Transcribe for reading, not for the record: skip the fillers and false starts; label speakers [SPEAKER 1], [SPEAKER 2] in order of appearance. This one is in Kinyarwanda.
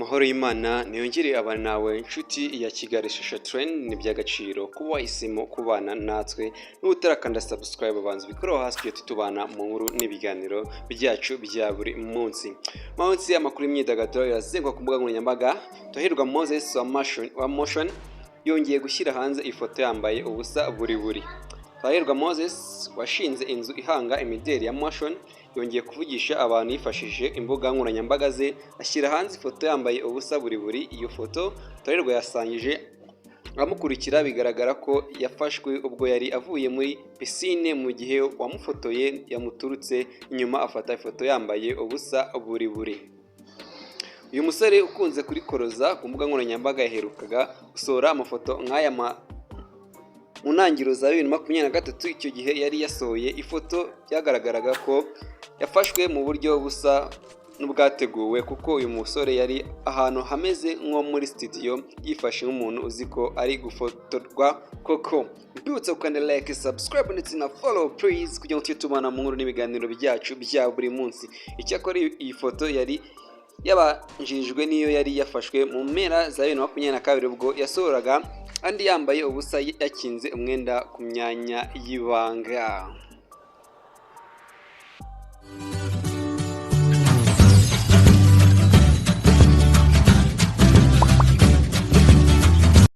[SPEAKER 1] Amahoro y'Imana niyongere abana nawe inshuti ya Kigali Shusho Trend. Ni iby'agaciro kuba wahisemo kubana natwe. N'uba utarakanda subscribe, abanza ubikoreho hasi tujye tubana mu nkuru n'ibiganiro byacu bya buri munsi. Munsi amakuru y'imyidagaduro yazenguka ku mbuga nkoranyambaga. Turahirwa Moses wa Moshions yongeye gushyira hanze ifoto yambaye ubusa buri buri. Twahirwa Moses washinze inzu ihanga imideli ya Moshions yongeye kuvugisha abantu yifashishije imbuga nkoranyambaga ze, ashyira hanze ifoto yambaye ubusa buri buri. Iyo foto Twahirwa yasangije amukurikira bigaragara ko yafashwe ubwo yari avuye muri pisine, mu gihe uwamufotoye yamuturutse inyuma afata ifoto yambaye ubusa buri buri. Uyu musore ukunze kurikoroza ku mbuga nkoranyambaga yaherukaga gusohora amafoto nk'aya mu ntangiriro za 2023. Icyo gihe yari yasohoye ifoto byagaragaraga ko yafashwe mu buryo busa n'ubwateguwe, kuko uyu musore yari ahantu hameze nko muri studio, yifashe nk'umuntu uzi ko ari gufotorwa koko. Mbibutsa gukanda like, subscribe ndetse na follow please, kugira ngo tujye tubana mu nkuru n'ibiganiro byacu bya buri munsi. Icyakora iyi foto yari yabanjirijwe n'iyo yari yafashwe mu mpera za 2022, ubwo yasohoraga andi yambaye ubusa yakinze umwenda ku myanya y'ibanga.